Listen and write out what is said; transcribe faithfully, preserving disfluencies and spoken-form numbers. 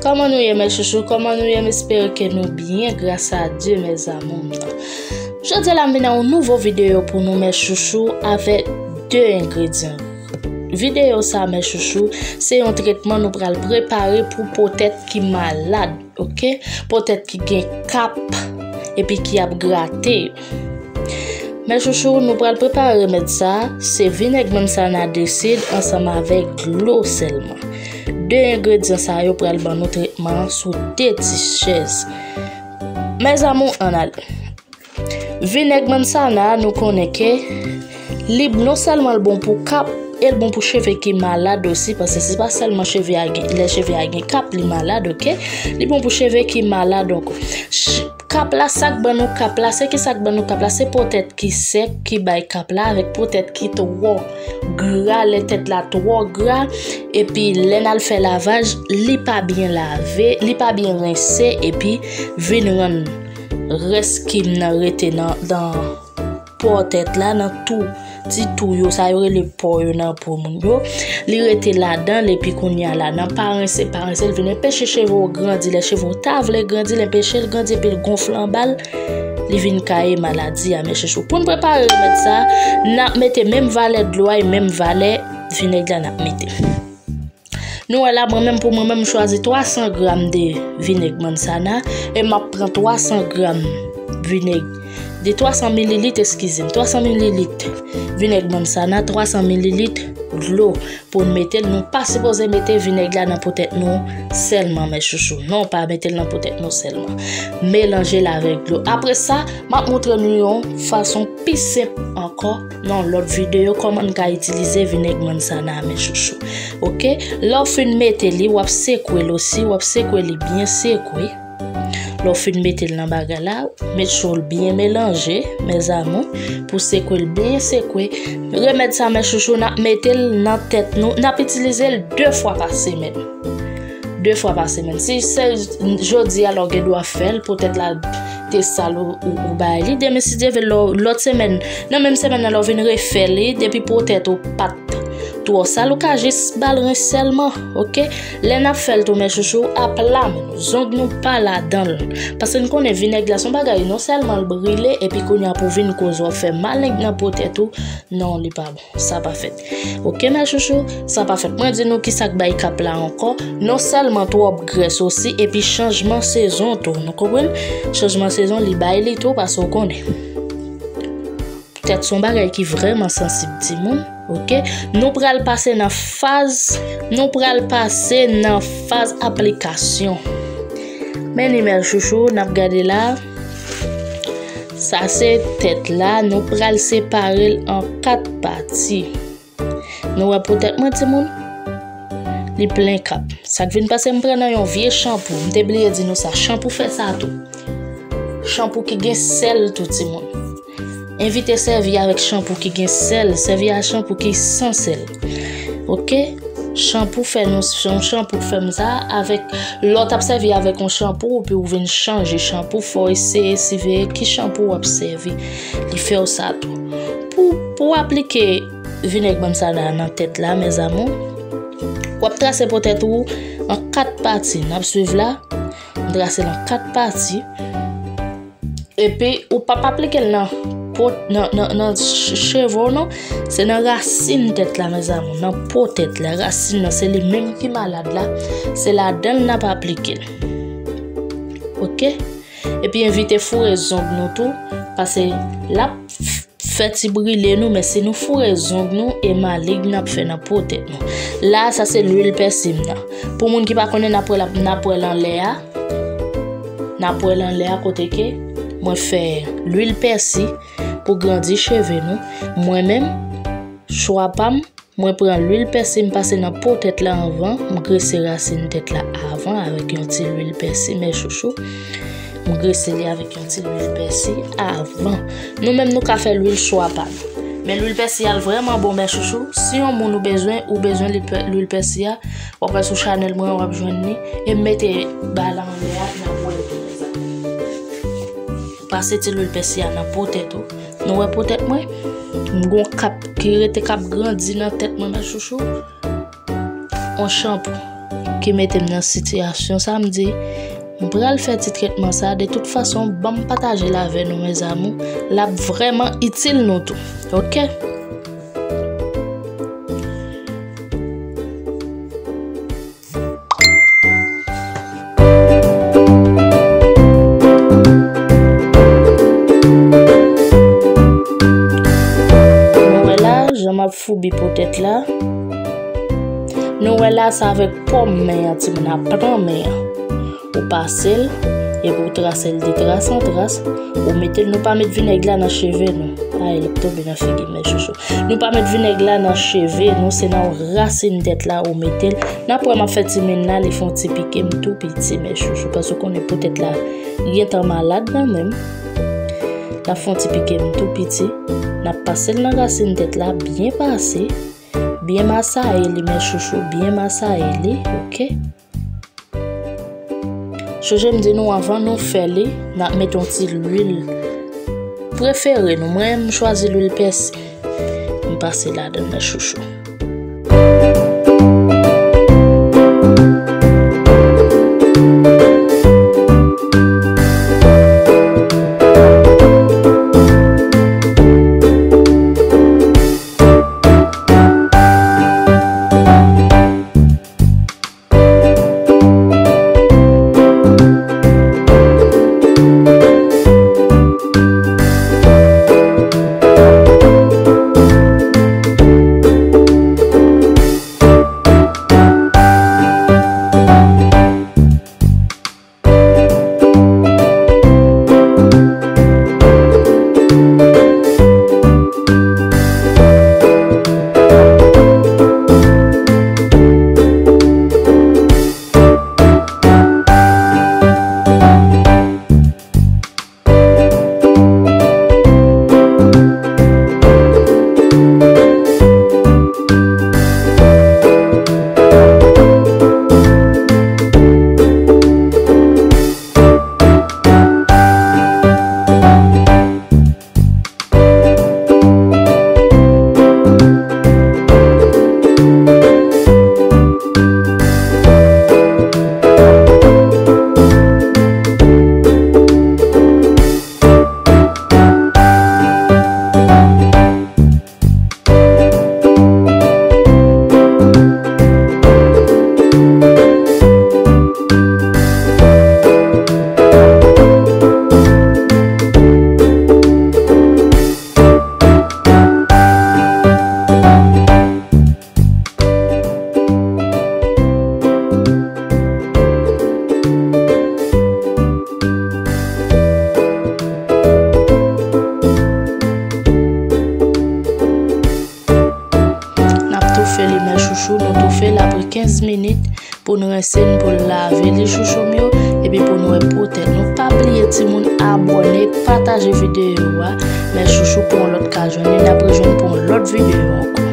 Kòman nou ye, mes chouchous? Kòman nou ye? M espere ke nou byen, gras a Dye, mes amours. Jodi a la, m vin ak yon nouvo videyo pou nou, mes chouchous, avèk de engredyan. Videyo sa, mes chouchous, se yon tretman nou pral prepare pou po tèt ki malad, oke? Po tèt ki gen kap epi ki ap grate. Mes chouchous, nou pral prepare remèd sa, se vinèg manzana de sid ansanm avèk dlo sèlman. De engredyan sa yo pral ban nou tretman an sou de ti chèz. Mes amours, ann ale. Vinèg manzana, nou konnen ke li non sèlman l bon pou kap, e l bon pou cheve ki malad osi, paske se pa sèlman cheve a gen, lè cheve a gen kap, li malad, oke? Li bon pou cheve ki malad ankò. Ch-, kap la, sa k ban nou kap la, se ki sa k ban nou kap la? Se po tèt ki sèk ki bay kap la, avèk po tèt ki twò gra, lè tèt la twò gra, epi lè n al fè lavaj, li pa byen lave, li pa byen rense, epi vin rann rès kim nan rete nan, nan po tèt la, nan tou, ti tou yo, sa yo rele po yo nan po moun yo. Li rete ladan l, epi kounye a la, nan pa rense, pa rense, l vin enpeche cheve w grandi. Lè cheve w ta vle grandi, l enpeche l grandi, epi l gonfle anba l, li vin kaye maladi a, mes chouchous. Pou n prepare remèd sa, n ap mete menm valè dlo a e menm valè vinèg la n ap mete. Nou wè la, mwen menm, pou mwen menm, m chwazi twa san gram de vinèg manzana e m ap pran twa san gram vinèg, de twa san mililit, eskize m, twa san mililit vinèg manzana, twa san mililit dlo pou n mete l. Nou pa sipoze mete vinèg la nan po tèt nou sèlman, mes chouchous. Non, pa mete l nan po tèt nou sèlman. Melanje l avèk dlo. Apre sa, m ap montre nou yon fason pi senp ankò nan lòt videyo kòman n ka itilize vinèg manzana a, mes chouchous. Oke? Lè w fin mete li, w ap sekwe l osi, w ap sekwe li byen sekwe. Lè w fin mete l nan bagay la, make sure l byen melanje, mes amours, pou sekwe l byen sekwe. Remèd sa, mes chouchous, n ap mete l nan tèt nou, n ap itilize l de fwa pa semèn. De fwa pa semèn. Si se jodi a lè w gen dwa fè l, poutèt la te sal ou, ou, ou bay li. Demen, si Dye vle, lè w, lòt semèn, nan menm semèn nan, lè w vin refè li, depi poutèt ou pa t twò sal, ou ka jis ba l rens sèlman, oke? Lè n ap fè l tou, mes chouchous, ap lame nou, zong nou pa ladan l. Paske n konnen vinèg la se yon bagay, non sèlman l brile, epi kounye a pou vin koz w ap fè maleng nan po tèt ou, non, li pa bon. Sa pa fèt. Oke, mes chouchous, sa pa fèt. Mwen di nou ki sa k bay kap la ankò. Non sèlman twòp grès osi, epi chanjman sezon tou. Nou konprann? Chanjman sezon, li bay li tou, paske w konnen. Tèt se yon bagay ki vrèman sansib, timoun. Oke? Nou pral pase nan faz, nou pral pase nan faz aplikasyon. Men ni, mes chouchous, n ap gade la. Sa se tèt la, nou pral separe l an kat pati. Nou wè po tèt mwen, timoun? Li plen kap. Sa k vin pase, m pran nan yon vye chanpou. M te bliye di nou sa, chanpou fè sa tou. Chanpou ki gen sèl tou, timoun. Evite sèvi avèk chanpou ki gen sèl, sèvi a chanpou ki san sèl. Oke? Chanpou fè nou, se yon chanpou k fè m sa, avèk lè w t ap sèvi avèk yon chanpou, epi w vin chanje chanpou, fò w eseye siveye ki chanpou w ap sèvi. Li fè w sa tou. Pou, pou w aplike vinèg manzana nan tèt la, mes amours, w ap trase po tèt ou an kat pati. N ap swiv la, m trase l an kat pati. Epi, ou p ap aplike l nan po, nan, nan, nan ch-, cheve w, non. Se nan rasin tèt la, mes amours, nan po tèt la. Rasin nan, se li menm ki malad la. Se ladan l n ap aplike l. Oke? Epi evite foure zong nou tou, paske l ap f-, fè ti brile nou, men si nou foure zong nou, e maleng n ap fè nan po tèt nou. La, sa se lwil pèsi m nan. Pou moun ki pa konnen, n ap wè l ap, n ap wè l anlè a. N ap wè l anlè a kote ke mwen fè lwil pèsi pou grandi cheve nou. Mwen menm, chwa pa m, mwen pran lwil pèsi, m pase nan po tèt la anvan, m grese rasin tèt la avan avèk yon ti lwil pèsi, mes chouchous. M grese li avèk yon ti lwil pèsi avan. Nou menm, nou ka fè lwil chwa pa nou. Men lwil pèsi a l vrèman bon, mes chouchous. Si yon moun ou bezwen, ou bezwen lwil pè-, lwil pèsi a, w ap wè sou chanèl mwen, w ap jwenn li. E m mete ba la anlè a, n ap wè l tou konsa. Pase ti lwil pèsi a nan po tèt ou. Nou wè po tèt mwen? M gon kap ki rete k ap grandi nan tèt mwen, mes chouchous. On chanpou ki mete m nan sitiyasyon sa, m di, m pral fè ti tretman sa. De tout fason, ban m pataje l avè nou, mes amours. L ap vrèman itil nou tou. Oke? Nou wè la, jan m ap foubi po tèt la. Nou wè la, se avèk pòm men an, timoun, ap pran men an. Ou pase l, epi ou trase l de tras an tras, ou mete l, nou pa met vinèg la nan cheve nou. Ay, l ap tonbe nan figi m, mes chouchou. Nou pa met vinèg la nan cheve nou, se nan rasin tèt la ou mete l. N ap wè m ap fè ti men la, li fè yon ti pike m tou piti, mes chouchou, paske w konnen po tèt la gentan malad nan men m. L ap fè yon ti pike m tou piti. N ap pase l nan rasin tèt la, byen pase. Byen masaye li, mes chouchou, byen masaye li, oke? Sonje m di nou, anvan nou fè li, n ap mete yon ti lwil prefere nou. Mwen, m chwazi lwil pèsi. M pase ladan l, mes chouchou. N ap toufe li, mes chouchou, nou toufe l apre kenz minit pou n rense l, pou l lave li, chouchou m yo, epi pou n wè po tèt nou. Pa bliye, timoun, abòne, pataje videyo a. Mes chouchou, pou yon lòt ka jwenn li, n ap rejwenn pou yon lòt videyo ankò.